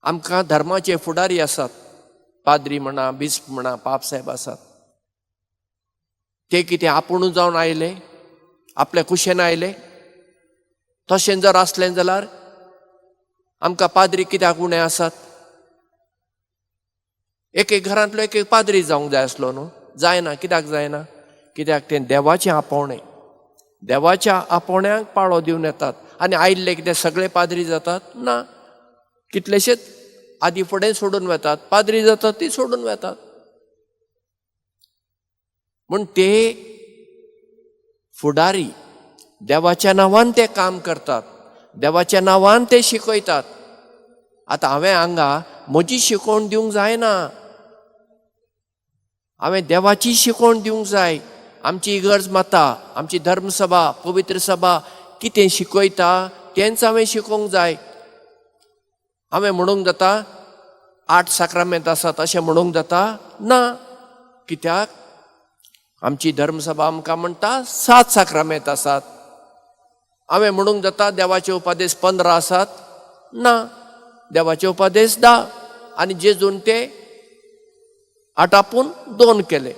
आमकां धर्माचे फुडारी आसात, पाद्री म्हणा, बिस्प म्हणा, पापसाहेब आसात. ते कितें आपुणूच जावन आयले, आपल्या कुशेन आयले? तशें जर आसलें जाल्यार आमकां पाद्री कित्याक उणें आसात? एक एक घरांतलो एक एक पाद्री जावंक जाय आसलो न्हू? जायना. कित्याक जायना? कित्याक तें देवाचें आपोवणें. देवाच्या आपोवण्याक पाळो दिवन येतात. आनी आयिल्ले कितें सगळे पाद्री जातात? ना. कितलेशेच आदी फुडें सोडून वतात, पाद्री जातात ती सोडून वतात. म्हूण ते फुडारी देवाच्या नांवान ते काम करतात, देवाच्या नांवान ते शिकयतात. आतां हांवें हांगा म्हजी शिकवण दिवंक जायना, हांवें देवाची शिकवण दिवंक जाय. आमची इगर्ज माता, आमची धर्मसभा, पवित्र सभा कितें शिकयता तेंच हांवें शिकोवंक जाय. हांवें म्हणूंक जाता 8 साक्रामेंत आसात अशें म्हणूंक जाता? ना. कित्याक? आमची धर्मसभा आमकां म्हणटा 7 साक्रामेंत आसात. हांवें म्हणूंक जाता देवाचे उपादेश 15 आसात? ना. देवाचे उपादेश 10 आनी जेजून ते आटापून 2 केले.